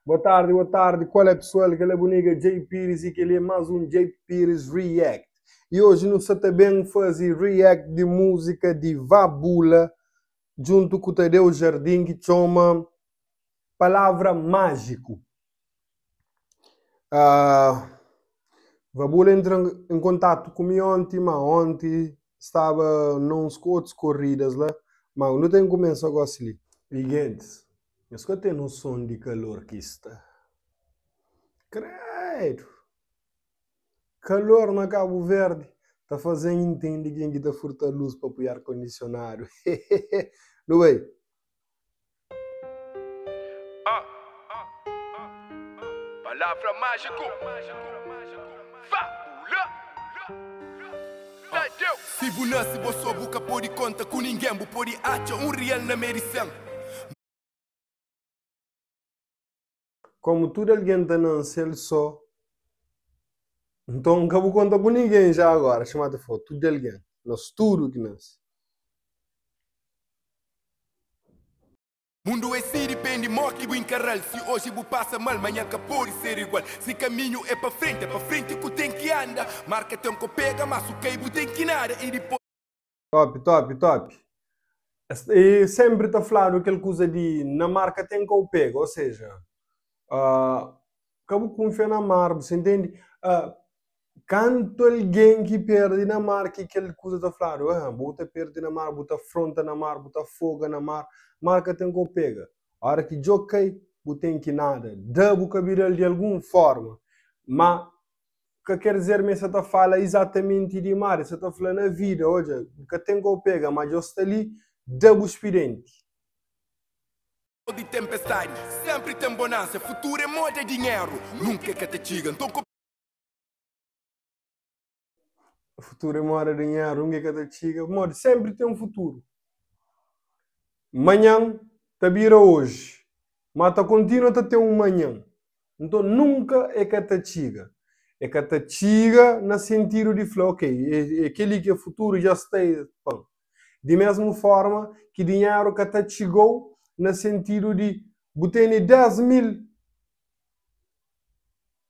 Boa tardi, boa tardi, kual é pesoal? Kel é bu nigga Jay Pires e kel-li é más un Jay Pires React. E oji nu sa ta ben faze react di múzika di Vabula djuntu ku Tadeu Jardim ki txoma Palavra Májiku. Vabula entra en kontatu ku mi onti, ma onti staba na uns otus korridas la, ma nu ten kumesa gosi li. E gentis, Nhos ka ten noson di kalor ki sta. Kredu! Kalor na Kabu Verdi ta faze-m intende ken ki ta furta lus pa pui ar kondisionadu. Nu bai! Palavra májiku, fábula, Tadeu. Si bu nase bo so bu ka pode konta ku ningen bu pode atxa un rial na mê di sen. Komu tudu algen ta nanse el so, nton ka bu konta ku ningen ja agora, txoma ta fla, tudu algen, nos tudu ki nanse. Mundu é si, dipendi mó ki bu inkaral Si oji bu pasa mal, manhan ka pode ser igual Si kaminhu é pa frenti, é pa frenti ku ten ki anda Mar ka ten ko pega, ma su kai bu ten ki nada I dipôs. Top, top, top. E sempri ta fladu kel kuza di na mar ka ten kau pega, ou seja, ka bu kunfia na mar, bu sa intendi? Kantu algen ki perde na mar ki kel kuza ta fladu, ah, bu ta perde na mar, bu ta fronta na mar, bu ta foga na mar, mar ka ten kau pega. Ora ki djo kai, bu ten ki nada, da bu ka bira-l di algun forma. Ma ka ker dizer ma e sa ta fala izatamenti di mar, e sa ta fla na vida, odja, bu ka ten kau pega, ma djo sta li, da bu spidenti. Di tempestadi, sempri ten bonansa Futuru é moda dinheru, nunka é ka ta txiga Nton ko. Futuru é moda dinheru, nunka é ka ta txiga Pamodi sempri ten futuru Manhan ta bira oji, ma ta kontinua ta ten un manhan Nton nunka é ka ta txiga É ka ta txiga na sentidu di fla, ok, é kel-li ki é futuru, dja sta pan Di mesmu forma ki dinheru ka ta txigou na sentidu di bu tene 10 mil,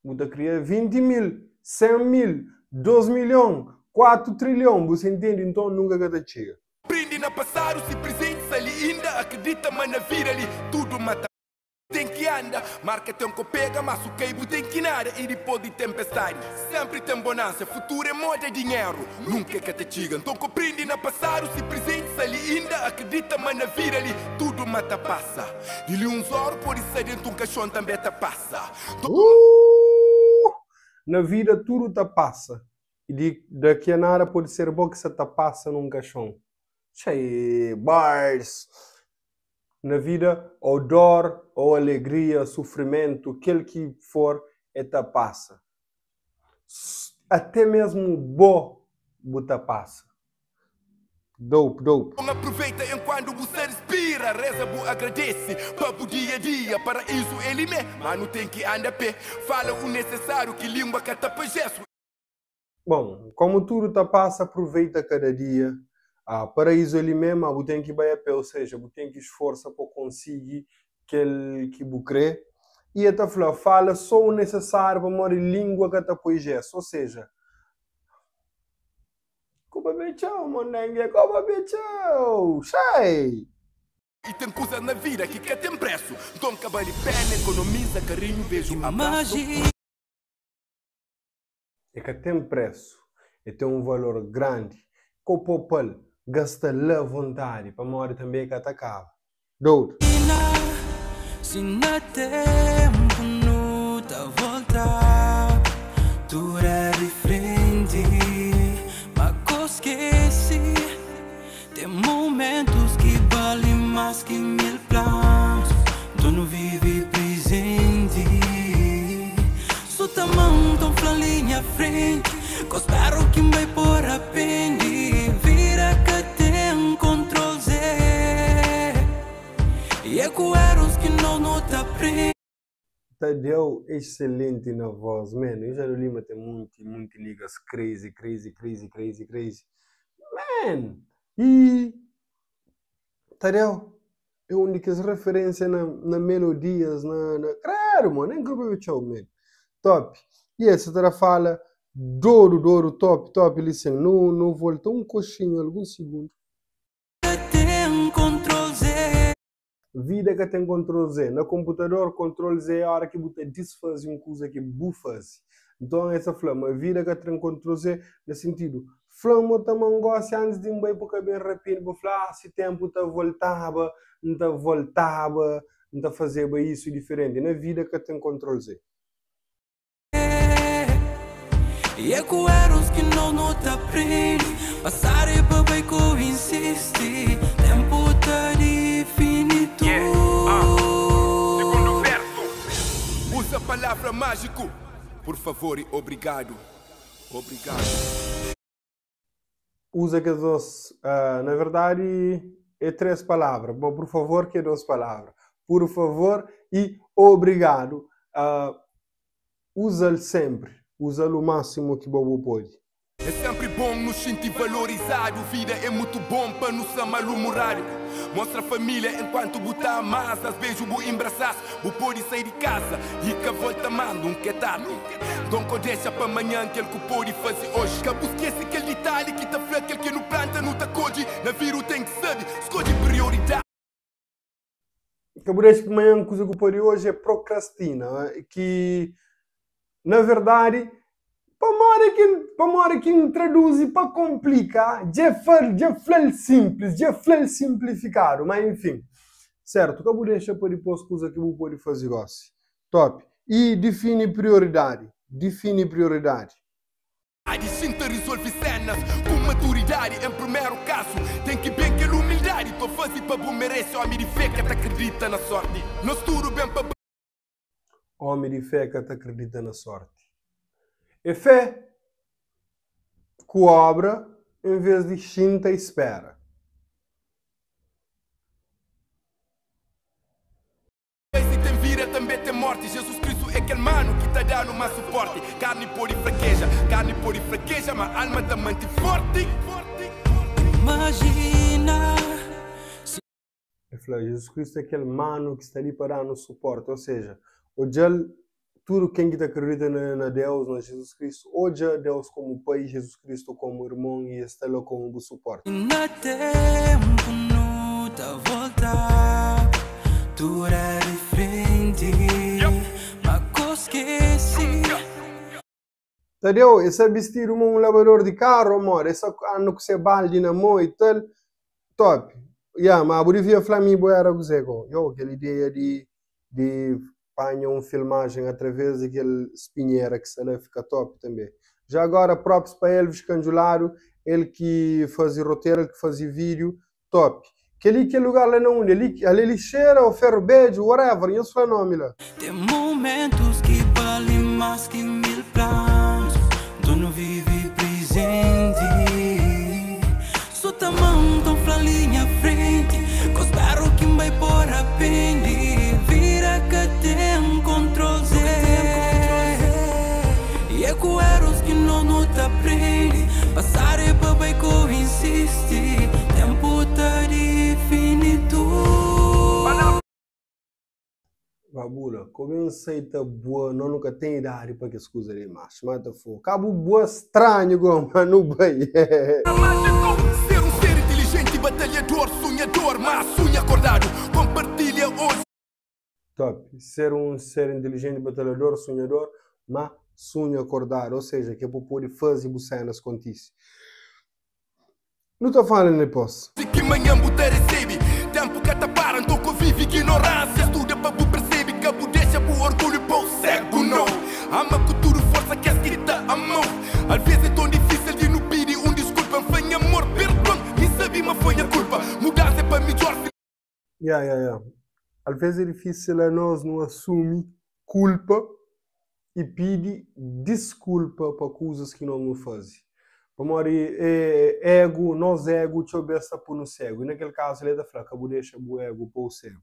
bu ta kria 20 mil, 100 mil, 2 milhon, 4 trilhon, bu sa intende? Nton nunka ka ta txiga. Prende na pasadu si prizenti sta li inda akredita ma na vida li tudu ma ta Ten ki anda, mar ka ten ko pega, ma su kai bu ten ki nada I dipos di tempestadi, sempri ten bonansa Futuru é moda dinheru, nunka é ka ta txiga Nton ko prende na pasadu, si prizenti sta li inda Akredita ma na vida li, tudu ma ta pasa Di li uns oru pode sta dentu un kaxon tanbe ta pasa Nton. Uuh! Na vida tudu ta pasa I di daki a nada pode ser bo ki sa ta pasa nun kaxon Txai bars! Na vida ou dor ou alegria, sufrimentu, kel ki for e ta pasa. Até mesmu bo bu ta pasa. Dope, dope. Bon aproveita enquandu bu sa respira Reza bu agradece pa bu dia dia Paraíso é li mé, ma nu ten ki anda pé Fala u necessário ki língua ka ta pa gesso. Bon, komu tudu ta pasa, aproveita kada dia. Ah, paraízu é li mé, ma bu ten ki bai a pé, ou seja, bu ten ki sforsa pa konsigi kel ki bu krê. I el ta fla, fala sô u nesesáriu pamodi língua ka ta poi jésu. Ou seja, ko pabia txeu, mondenge, ko pabia txeu, xei! I ten kuzas na vida ki ka ten presu, nton ka bali pena ekonomiza karinhu, beju, abrasu. E ka ten presu, e ten un valor grandi. Ko popa-l, gasta-l a vontadi, pamodi tanbe e ka ta kaba. Dodu. Si na ténpu nu ta volta Tudu é difrenti Ma ko skese Ten momentus ki bali más ki mil planus Nton nu vive prizenti Su ta man ton fla li nha frenti Ko speru ki N bai por rapendi Vida ka ten kontrol Zé I é ku erus ki nos nu ta prendi. Tadeu excelente na voz man eu já lima tem munti munti niggas crazy crazy crazy crazy crazy man e Tadeu. É un di kes referência na, na melodias, na, na... Credo, mano, nem grupo é txeu, man. Top. E esse ta fala doru, doru, top, top, li sen. Nu, nu volta un coxinho, algum segundo. Ten Ctrl Z. Vida ka ten Ctrl Z. Na komputador, Ctrl Z é ora ki bu ta disfaze un kuza ki bu faze. Nton, el ta fla ma vida ka ten Ctrl Z na sentidu, fla-m mo ta mangosi antis di N bai pa ka ben rapende, bu fla, ah, si ténpu ta voltaba, N ta voltaba, N ta fazeba isu diferenti. Na vida ka ten Ctrl Z. E é ku erus ki nos nu ta prende. Pasar é pa bai ku insisti. Tempu ta difini tudu. Segundo verso. Usa palavra mágico. Por favor e obrigado. Obrigado. Usa kes dos, na verdadi é 3 palavra, ma por favor ki é 2 palavra. Por favor e obrigado. Usa-l senpri, usa-l o máximo ki bo bu pode. É senpri bon nu xinti valorizadu. Vida é mutu bon pa nu sa malumuradu. Mostra família enkuantu bu ta ama-s. Das beju bu inbrasa-s. Bu pode sai di kaza i ka volta más. Nunka é tardi. Nton ko dexa pa manhan kel ku pode faze oji. Ka bu skese kel ditali ki ta fla kel ki nu planta nu ta kodje. Na vida u ten ki sabe skodje prioridadi. Ka bu dexa pa manhan kuza ku pode oji é prokrastina. Ki na verdadi pamodi ki pamodi ki N traduzi pa konplika dja dja fla-l sinplis, dja fla-l sinplifikadu. Ma enfin, sertu ka bu dexa pa dipôs kuza ki bu pode faze gosi. Top. I difini prioridadi, difini prioridadi. Di xinta rizolve senas ku maturidadi. En primeru kasu ten ki ben kel umildadi. To faze pa bu merese. Omi di fe ka ta kridita na sorti. Nos tudu ben pa. Omi di fe ka ta kridita na sorti. É fe ku obra en ves di xinta i spera. Si ten vida tanbe ten morti. Jesus Kristu é kel manu ki ta da-nu más suporti. Karni pode frakeja, karni pode frakeja, ma alma ta mante forti. Imajina si. El fla, Jesus Kristu é kel manu ki sta li pa da-nu suporti. Ô seja, odja-l tudu ken ki ta kridita na Deus, na Jizus Kristu, odja Deus komu Pai, Jizus Kristu komu Irmon i es sta la komu bu suporti. Na ténpu nu ta volta, tudu é diferenti, ma ko skese. Tadeu, e sta bistidu ma un labador di karu, amor, e sta anda ku se baldi na mo i tal, top. Ya, ma bu divia fla mi bu era kuzê go? Yo, kel ideia di di panha un filmajen atraves di kel spinhera ki sta la fika top tanbe. Já agora props pa Elvis Kandjuladu, el ki faze roteru, el ki faze vídiu, top. Kel-li kel lugar la na undi? Ali, ali lixera ô ferru bedju, whatever, nhos fla nomi la. Ten momentus ki bali más ki mil planus, nton nu vive prizenti. Su ta man ton fla li nha frenti, ko speru ki N bai por rapendi. Vida ka ten kontrol Z, i é ku erus ki nos nu ta prendi. Pasadu é pa bai ko insisti, tempu ta difini tudu. Babula, ko ben sai ta bua, no nu ka ten idadi pa kes kuza li mas. Mata fogo. Ka bu bua stranhu go, ma nu bai. Ser un ser inteligenti, batalhador, sunhador, ma sunha akordadu, konpartilha oji. Top. Ser un ser inteligenti, batalhador, sunhador, ma sunha akordadu, ou seja, ke bu pode faze bu senas kontise. Nu ta fala dipos. Si ki manhan bu ta resebe. Tempu ka ta para, nton ko vive ignorância. Studa pa bu persebe, ka bu dexa bu orgulhu pô-u segu, no. Ama ku tudu forsa kes ki ta ama-u. Alvês é ton difísil di nu pidi un diskulpa. N fla nha amor, perdua-m, mi N sabe ma foi nha kulpa. Mudansa é pa midjor si. Ya, ya, ya. Alvês é difísil anos nu asumi kulpa i pidi diskulpa pa kuzas ki nos nu faze. Pamodi ego, nos ego txeu bês ta pô-nu segu. I na kel kazu li el ta fla, ka bu dexa bu ego pô-u segu.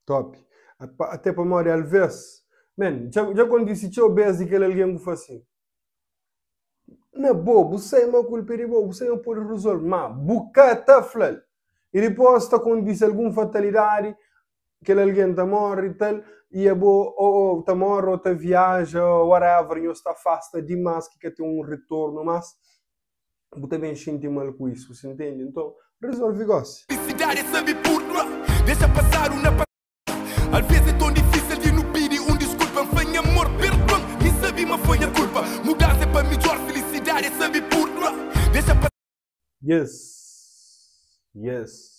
Top. Até pamodi alvês, man, dja kontise txeu bês di kel algen ku fla sin, Na bo, bu sai ma kulpa é di bo, bu sai ma pode rezolve, ma bu ka ta fla-l. I dipôs ta kontise algun fatalidadi, kel algen ta móre i tal, i abo ô ta móre ô ta viaja ô whatever, nhos ta afasta dimás ki ka ten un ritornu más, bu ta ben xinti mal ku isu, si ntende? Nton, rizolve gósi. Felisidadi é sabe púrdua, dexa pasadu na pasadu. Alvês é ton difísil di nu pidi un diskulpa. N fla nha amor, perdua-m, mi N sabe ma foi nha kulpa. Mudansa é pa midjór, felisidadi é sabe púrdua, dexa pasadu. Yes yes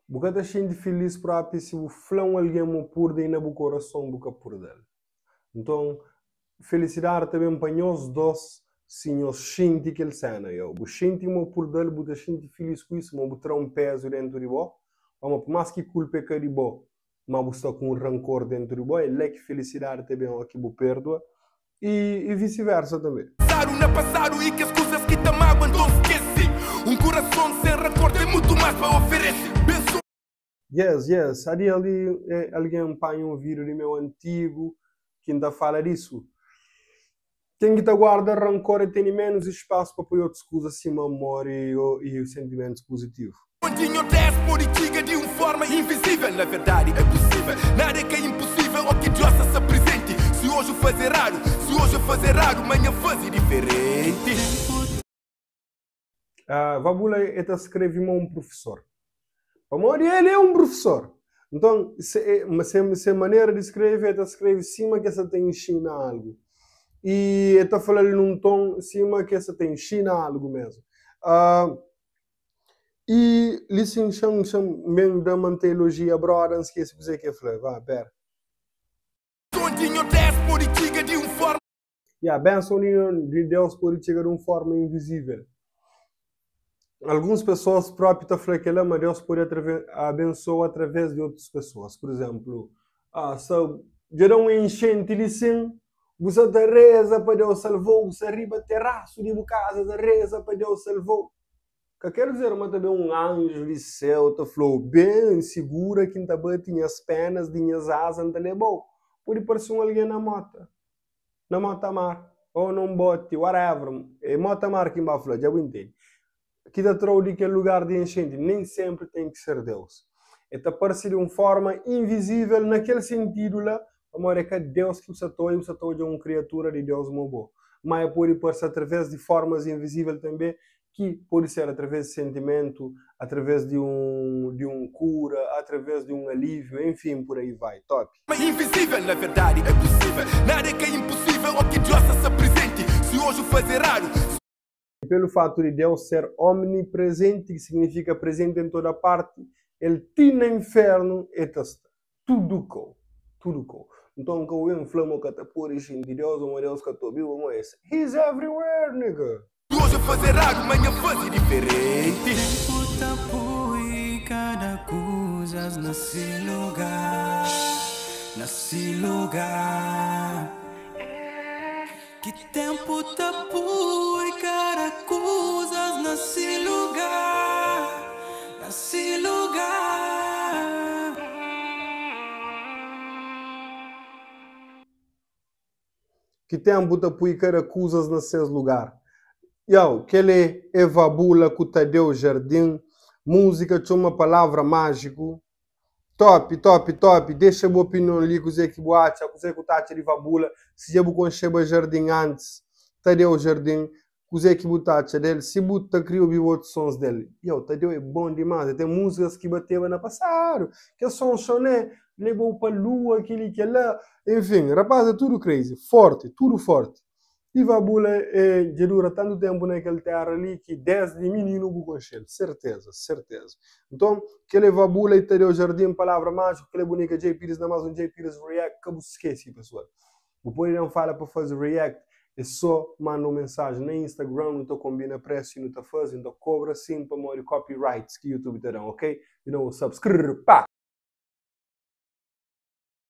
Bu ka ta xinti filis propi si bu fla un algen ma bu purda i na bu korason bu ka purda-l. Nton, felisidadi ta ben pa nhos dos si nhos xinti kel sena. Yo, bu xinti ma bu purda-l, bu ta xinti filis ku isu, ma bu tra un pezu dentu di bo. Pamodi, pur más ki kulpa é ka di bo, ma bu sta ku un rankor dentu di bo, é la ki felisidadi ta ben óki ki bu pêrdua i visi-versa tanbê. Pasadu na pasadu i kes kuzas ki ta magua nton skese Un kurason sen rankor ten mutu más pa oferese Benson. Yes, yes, adi ali algen panha un vídiu di meu antigu ki N ta fala disu. Ken ki ta guarda rankor e tene ménus spasu pa poi otus kuza sima amor i sentimentus puzitivu. Onde nho Dés pode txiga di un forma invisível Na verdadi é pusível, nada é ka inpusível Ó ki Diós sa sa prizenti Si oji faze eradu, si oji faze eradu Manhan faze diferenti. Vabula e ta skrebe ma un prufesor. Pamodi el é un prufesor. Nton, se manera di skrebe, el ta skrebe sima ki el sta ta inxina algu. I el ta fala-l nun ton sima ki el sta ta inxina algu mésmu. I li sin, xa-m, xa-m ben da ma N ta elojia broda, N skese kuzê ki el fla. Va, pera. Ya, benson di Deus pode txiga di un forma invizível. Alguns pesoas própi ta fla kel-la, ma Deus pode abensoa através di otus pesoas. Pur izénplu, sa dja da un enxenti li sin, bu sa ta reza pa Deus salva-u, bu sta riba terasu di bu kaza ta reza pa Deus salva-u. Ka ker dizer ma ta ben un anju di séu ta fla-u, Ben, sigura ki N ta bati nhas pénas di nhas aza N ta leba-u. Pode parse un algen na móta. na mota mar ou na un boti whatever é mota mar ki N ba fla dja bu intende ki ta trau di kel lugar di enxenti nen senpri ten ki ser Deus e ta parse di un forma invizivel na kel sentidu la pamodi é ka Deus ki bu sa ta odja bu sa ta odja un kriatura di Deus mo bo ma e pode parse atraves di formas invizivel tanbe ki pode ser através di sentimentu, através di un di un kura, através di un alíviu, enfin por aí vai. Top. Ma invisível, na verdadi é pusível Nada é ka inpusível, ó ki Diós sa sa prizenti Si oju faze eradu, si. Pelu fatu di Deus ser omniprezenti, ki signifika prezenti en toda parti, el ti na infernu el ta sta. Tudu kau, tudu kau. Nton ka bu ben fla ma bu ka ta pode xinti Deus ô ma Deus ka ta obi-u, ma es. He's everywhere, nigga! Oji faze eradu, manha faze diferenti. Tempu ta pui kada kuzas na si lugar, na si lugar. Ki tempu ta pui kada kuzas na si lugar, na si lugar. Ki ténpu ta pui kada kuzas na ses lugar. Yow, kel-li é Vabula ku Tadeu Jardim, múzika txoma Palavra Májiku. Top, top, top. Dexa bu opinion li, kuzê ki bu atxa, kuzê ku ta atxa di Vabula, si dja bu konxeba Jardim antis, Tadeu Jardim, Kuzê ki bu ta atxa del? Si bu ta kria obiba otus sons del? Yow, Tadeu é bon dimás, el ten múzikas ki bateba na pasadu, kes sons xoné, leba-u pa lua, kel-li, kel-la, enfin, rapaz é tudu crazy, forti, tudu forti. I Vabula é dja dura tantu ténpu na kel téra li ki désdi mininu bu konxe-l, serteza, serteza. Nton, kel é Vabula i Tadeu Jardim, Palavra Májiku, kel é Bonica Jay Pires na más un Jay Pires React, ka bu skese, pesoal. Bu pode da-m fala pa faze react é só manda un mensagem na Instagram nu ta kombina preço e nu ta faze, nu ta kobra sim pamodi copyrights ki YouTube ta da-m ok? You know what's up skrrr pa!